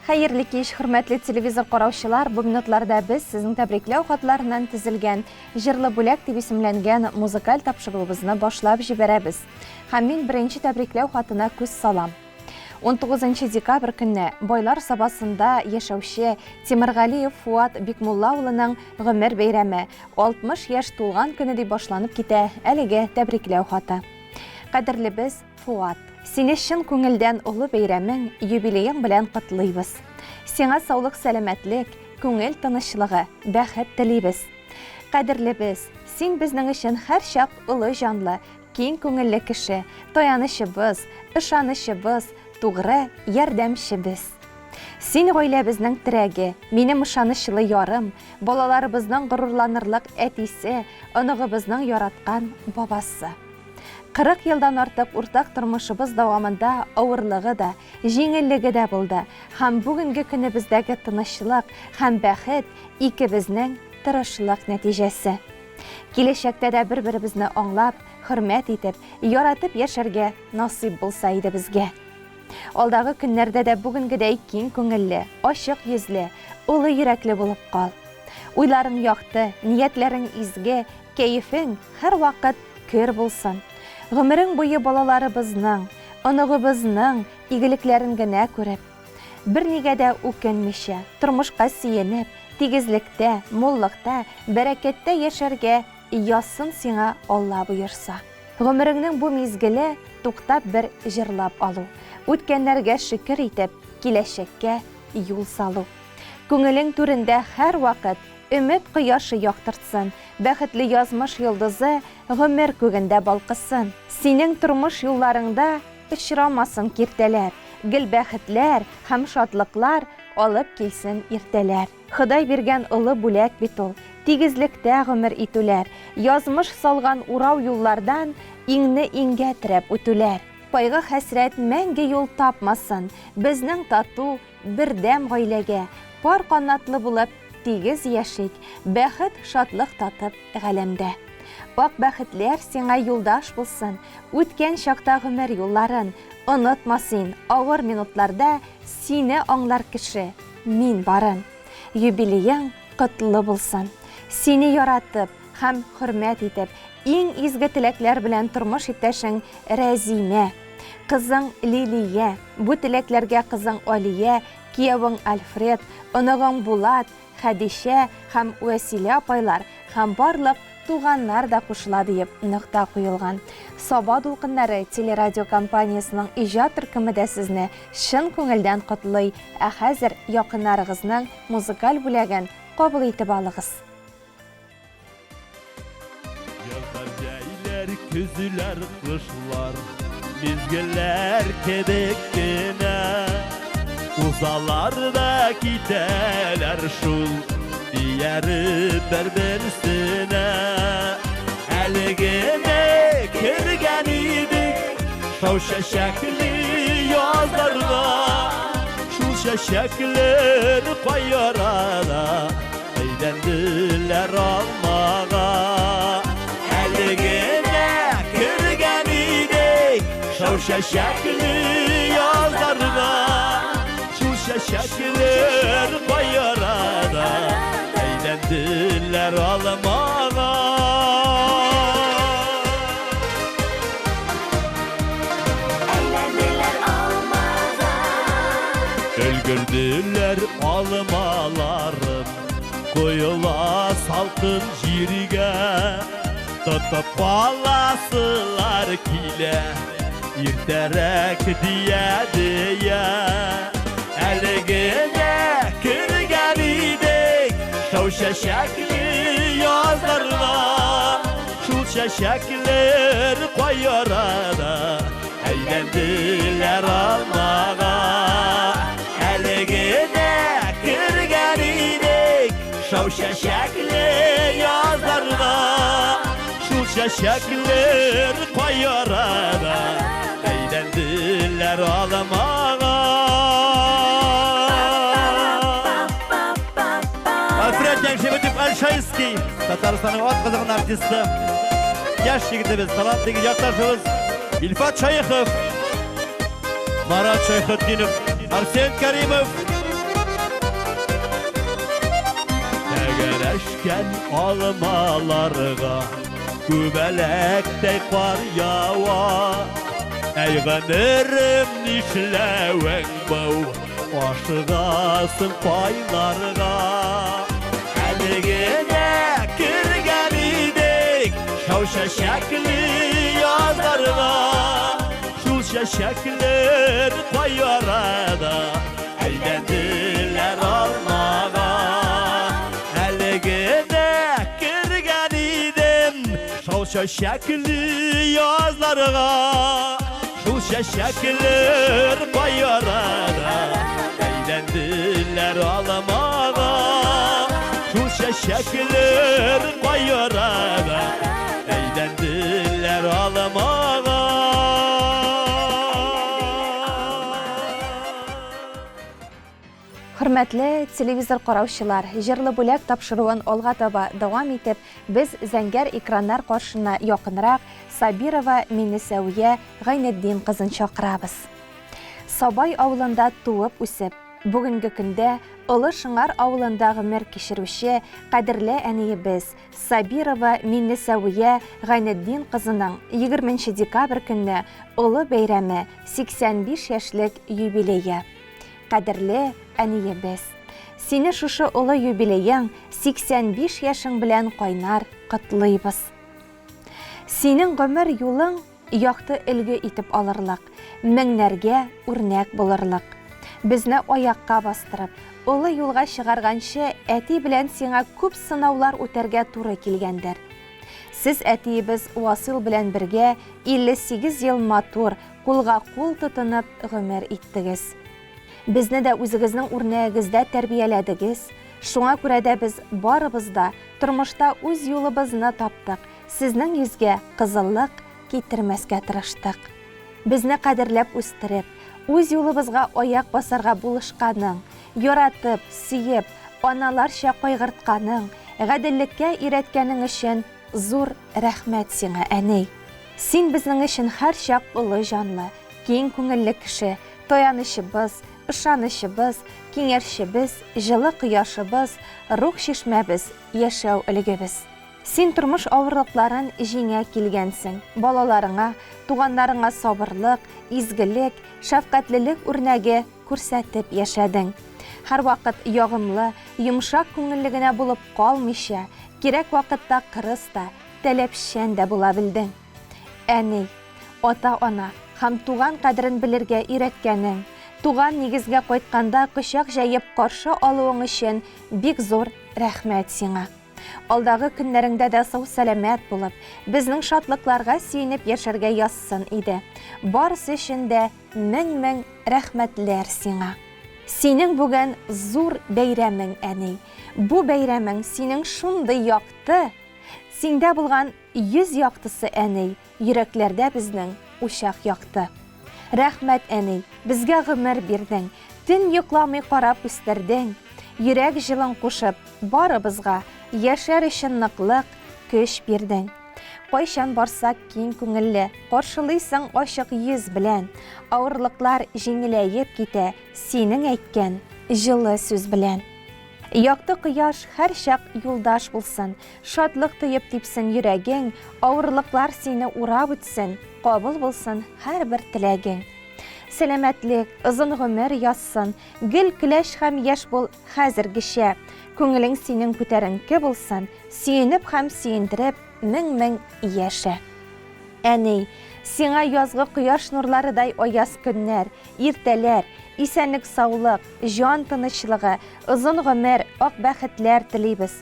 Хәерле кич, хөрмәтле телевизор караучылар! Бу минутларда без сезнең тәбрикләү хатларыннан тезелгән Җырлы бүләк дип исемләнгән музыкаль тапшыруыбызны башлап җибәрәбез. Һәм мин беренче тәбрикләү хатына күз салам. 19 декабрь көнне Байлар Сабасында яшәүче Тимергалиев Фуат Бикмулла улының гомер бәйрәме, 60 яшь тулган көне дип башланып китә әлеге тәбрикләү хаты. Кадерлебез Фуат, сине чын күңелдән олы бәйрәмең, юбилеең белән котлыйбыз. Сиңа саулык-сәламәтлек, күңел тынычлыгы, бәхет телибез. Кадерлебез, син безнең өчен һәрчак олы җанлы, киң күңелле кеше, таянычыбыз, ышанычыбыз, тугры ярдәмчебез. Син гаиләбезнең терәге, минем ышанычлы ярым, балаларыбызның горурланырлык әтисе, оныгыбызның яраткан бабасы. 40 елдан артык уртак тормышыбыз дәвамында авырлыгы да, җиңеллеге дә булды һәм бүгенге көнебездәге тынычлык һәм бәхет икебезнең тырышлык нәтиҗәсе. Киләчәктә дә бер-беребезне аңлап, хөрмәт итеп, яратып яшәргә насыйп булса иде безгә. Алдагы көннәрдә дә бүгенгедәй киң күңелле, ачык йөзле, олы йөрәкле булып кал. Уйларың якты, ниятләрең изге, кәефең һәрвакыт көр булсын. Гомерең буе балаларыбызның, оныгыбызның игелекләрен генә күреп, бернигә дә үкенмичә, тормышка сөенеп, Тигезлектә, муллыкта, бәрәкәттә яшәргә язсын сиңа Алла боерса. Гомереңнең бу мизгеле туктап бер җырлап алу, үткәннәргә шөкер итеп, киләчәккә юл салу. Күңелең түрендә һәрвакыт өмет кояшы яктыртсын, бәхетле язмыш йолдызы гомер күгендә балкысын. Синең тормыш юлларыңда Очрамасын киртәләр, гел бәхетләр һәм шатлыклар алып килсен иртәләр. Ходай биргән олы бүләк бит ул, тигезлектә гомер итүләр, язмыш салган урау юллардан иңне иңгә терәп үтүләр. Кайгы-хәсрәт мәңге юл тапмасын безнең тату, бердәм гаиләгә, пар канатлы булып тигез яшик, бәхет, шатлык татып галәмдә. Ак бәхетләр сиңа юлдаш булсын, үткән чакта гомер юлларын онытма син, авыр минутларда сине аңлар кеше, мин барын. Юбилеең котлы булсын. Сине яратып һәм хөрмәт итеп, иң изге теләкләр белән тормыш иптәшең Рәзимә, кызың Лилия, бу теләкләргә кызың Алия, киявең Альфред, оныгың Булат, Хәдичә һәм Вәсилә апайлар һәм барлык туганнар да кушыла диеп нокта куелган. Саба дулкыннары телерадиокомпаниясенең иҗат төркеме дә сезне чын күңелдән котлый, ә хәзер якыннарыгызның музыкаль бүләген кабул итеп алыгыз. Язлар, җәйләр, көзләр, кышлар Мизгелләр кебек кенә Узалар да китәләр шул Ияреп бер-берсенә Әле генә кергән идек Шау чәчәкле язларга Шул чәчәкләр кай арада Әйләнделәр алмага. Әле генә кергән идек шау чәчәкле язларга. Шул чәчәкләр кай арада әйләнделәр алмага. Әйләнделәр алмага. Өлгерделәр алмаларым, Коела салкын җиргә. Тотып каласылар килә, Иртәрәк дия-дия. Әле генә кергән идек Шау чәчәкле язларга. Шул чәчәкләр кай арада Әйләнделәр алмага. Әле генә кергән идек Шау чәчәкле язларга. Шул чәчәкләр кай арада Әйләнделәр алмага. Альфред Яңшебетов Альшайский, Татарстанның атказанган артисты, яшь егетебез, талантлы якташыбыз Илфат Шәехов, Марат Шәйхетдинов, Арсен Каримов. Тәгәрәшкән алмаларга Күбәләктәй кар ява. Әй гомерем, нишләвең бу? Ашыгасың кайларга? Әле генә кергән идек Шау чәчәкле язларга. Шул чәчәкләр кай арада Әйләнделәр алмага? Әле генә кергән идем Шау чәчәкле язларга. Шул чәчәкләр кай арада Әйләнделәр алмага? Шул чәчәкләр кай арада Әйләнделәр алмага? Хөрмәтле телевизор караучылар, Җырлы бүләк тапшыруын алга таба дәвам итеп, без зәңгәр экраннар каршына якынрак Сабирова Миннесәвия Гайнетдин кызын чакырабыз. Сабай авылында туып үсеп, бүгенге көндә Олы Шыңар авылында гомер кичерүче кадерле әниебез Сабирова Миннесәвия Гайнетдин кызының 20 декабрь көнне олы бәйрәме, 85 яшьлек юбилее. Кадерле әниебез! Сине шушы олы юбилеең, 85 яшең белән кайнар котлыйбыз. Синең гомер юлың якты өлге итеп алырлык, меңнәргә үрнәк булырлык. Безне аякка бастырып, олы юлга чыгарганчы әти белән сиңа күп сынаулар үтәргә туры килгәндер. Сез әтиебез Васил белән бергә 58 ел матур, кулга-кул тотынып гомер иттегез. Безне дә үзегезнең үрнәгегездә тәрбияләдегез. Шуңа күрә дә без барыбыз да тормышта үз юлыбызны таптык, сезнең йөзгә кызыллык китермәскә тырыштык. Безне кадерләп үстереп, үз юлыбызга аяк басарга булышканың, яратып, сөеп, аналарча кайгыртканың, гаделлеккә өйрәткәнең өчен зур рәхмәт сиңа, әни. Син безнең өчен һәрчак олы җанлы, киң күңелле кеше, таянычыбыз, ышанычыбыз, киңәшчебез, җылы кояшыбыз, рух чишмәбез, яшәү өлгебез. Син тормыш авырлыкларын җиңә килгәнсең, балаларыңа, туганнарыңа сабырлык, изгелек, шәфкатьлелек үрнәге күрсәтеп яшәдең. Һәрвакыт ягымлы, йомшак күңелле генә булып калмыйча, кирәк вакытта кырыс та, таләпчән дә була белдең. Әни, ата-ана һәм туган кадерен белергә өйрәткәнең, туган нигезгә кайтканда кочак җәеп каршы алуың өчен бик зур рәхмәт сиңа. Алдагы көннәреңдә дә сау-сәламәт булып, безнең шатлыкларга сөенеп яшәргә язсын иде. Барысы өчен дә мең-мең рәхмәтләр сиңа. Синең бүген зур бәйрәмең, әни. Бу бәйрәмең синең шундый якты, синдә булган йөз яктысы, әни, йөрәкләрдә безнең учак якты. Рәхмәт, әни, безгә гомер бирдең, төн йокламый карап үстердең. Йөрәк җылың кушып, барыбызга яшәр өчен ныклык, көч бирдең. Кайчан барсак киң күңелле, каршылыйсың ачык йөз белән. Авырлыклар җиңеләеп китә синең әйткән җылы сүз белән. Якты кояш һәрчак юлдаш булсын, шатлык тоеп типсен йөрәгең, авырлыклар сине урап үтсен, кабул булсын һәрбер теләгең. Сәламәтлек, озын гомер язсын, гел көләч һәм яшь бул хәзергечә. Күңелең синең күтәренке булсын, сөенеп һәм сөендереп мең-мең яшә. Әни, сиңа язгы кояш нурларыдай аяз көннәр, иртәләр, исәнлек-саулык, җан тынычлыгы, озын гомер, ак бәхетләр телибез.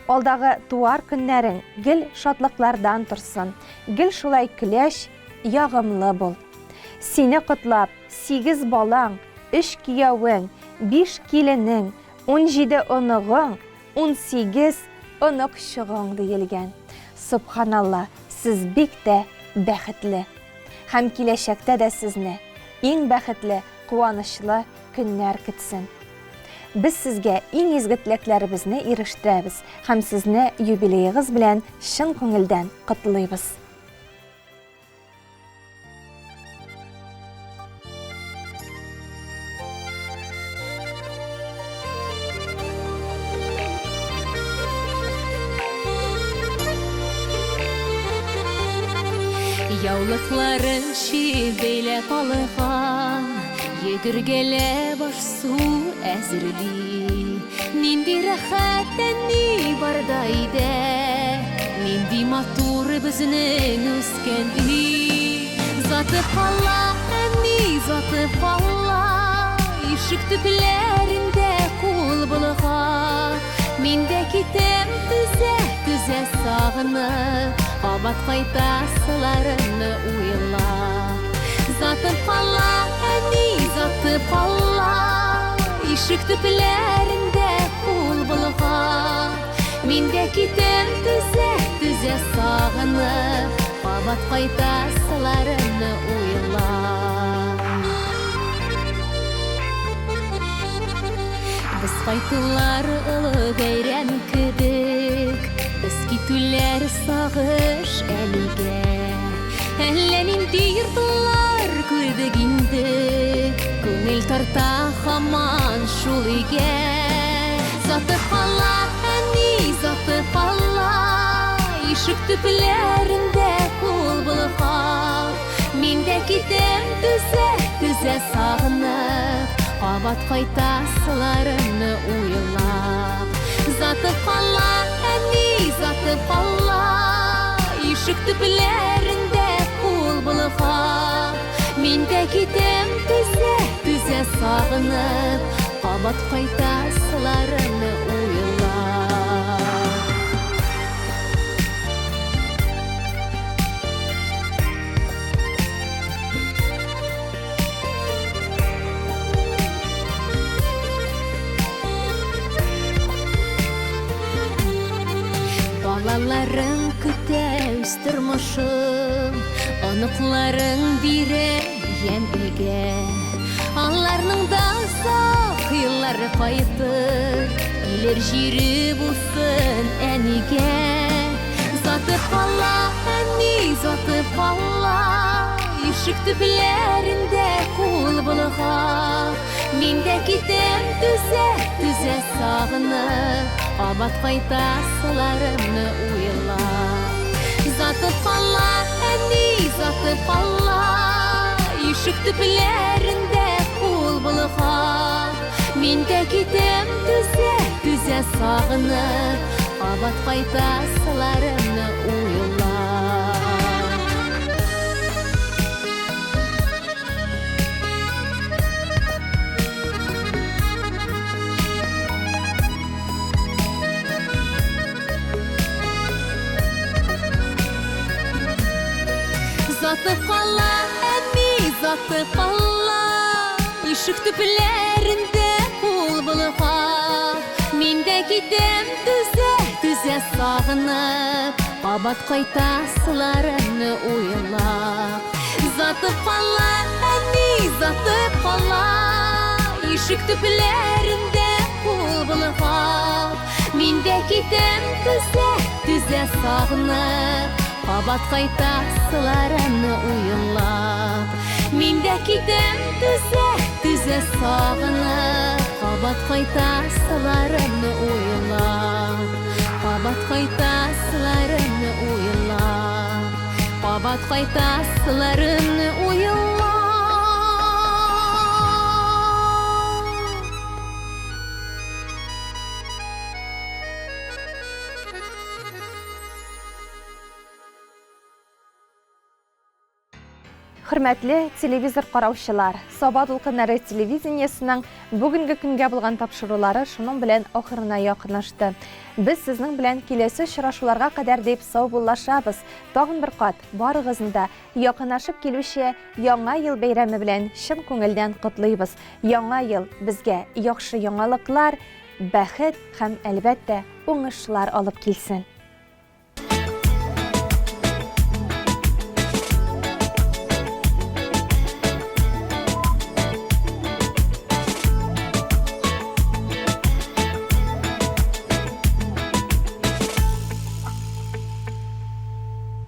Алдагы туар көннәрең гел шатлыклардан торсын, гел шулай көләч, ягымлы бул. Сине котлап, сигез балаң, өч киявең, биш киленең, 17 оныгың, 18 оныкчыгың диелгән. Собханалла, сез бик тә бәхетле. Һәм киләчәктә дә сезне иң бәхетле, куанычлы көннәр көтсен. Без сезгә иң изге теләкләребезне ирештерәбез һәм сезне юбилеегыз белән чын күңелдән котлыйбыз. Яулыкларын чөеп бәйләп алган, Йөгергәләп аш-су әзерли. Нинди рәхәт әни барда өйдә, Нинди матур безнең үскән өй. Заты кала, әни, заты кала, Ишек төпләрендә кул болгап. Мин дә китәм түзә-түзә сагынып, Кабат кайтасыларымны уйлап. Затып кала, әни, затып кала, Ишек төпләрендә кул болгап. Мин дә китәм түзә-түзә сагынып, Кабат кайтасыларымны уйлап. Без кайтулар олы бәйрәм кебек, Без китүләр сагыш әлегә. Әллә нинди йортлар күрдек инде, Күңел тарта һаман шул өйгә. Затып кала, әни, затып кала, Ишек төпләрендә кул болгап. Мин дә китәм түзә-түзә сагынып, Кабат кайтасыларымны уйлап. Затып кала, әни, затып кала, Ишек төпләрендә кул болгап. Мин дә китәм түзә-түзә сагынып, Кабат кайтасыларымны уйлап. Балаларың көтә үз тормышын, Оныкларың бирә ямь өйгә. Аларның да озак еллары кайтыр, Килер җире булсын әнигә. Затып кала, әни, затып кала, Ишек төпләрендә кул болгап. Мин дә китәм түзә-түзә сагынып, Кабат кайтасыларымны уйлап. Затып кала, әни, затып кала, Ишек төпләрендә кул болгап. Мин дә китәм түзә-түзә сагынып, Кабат кайтасыларымны уйлап. Затып кала, әни, затып кала, Ишек төпләрендә кул болгап. Мин дә китәм түзә-түзә сагынып, Кабат кайтасыларымны уйлап. Затып кала, әни, затып кала, Ишек төпләрендә кул болгап. Мин дә китәм түзә-түзә сагынып, Кабат кайтасыларымны уйлап. Мин дә китәм түзә-түзә сагынып, Кабат кайтасыларымны уйлап. Кабат кайтасыларымны уйлап. Кабат кайтасыларымны уйлап. Хөрмәтле телевизор караучылар, Саба дулкыннары телевидениесының бүгенге көнгә булган тапшырулары шуның белән ахырына якынлашты. Без сезнең белән киләсе очрашуларга кадәр дип саубуллашабыз. Тагын бер кат барыгызны да якынлашып килүче Яңа ел бәйрәме белән чын күңелдән котлыйбыз. Яңа ел безгә яхшы яңалыклар, бәхет һәм, әлбәттә, уңышлар алып килсен.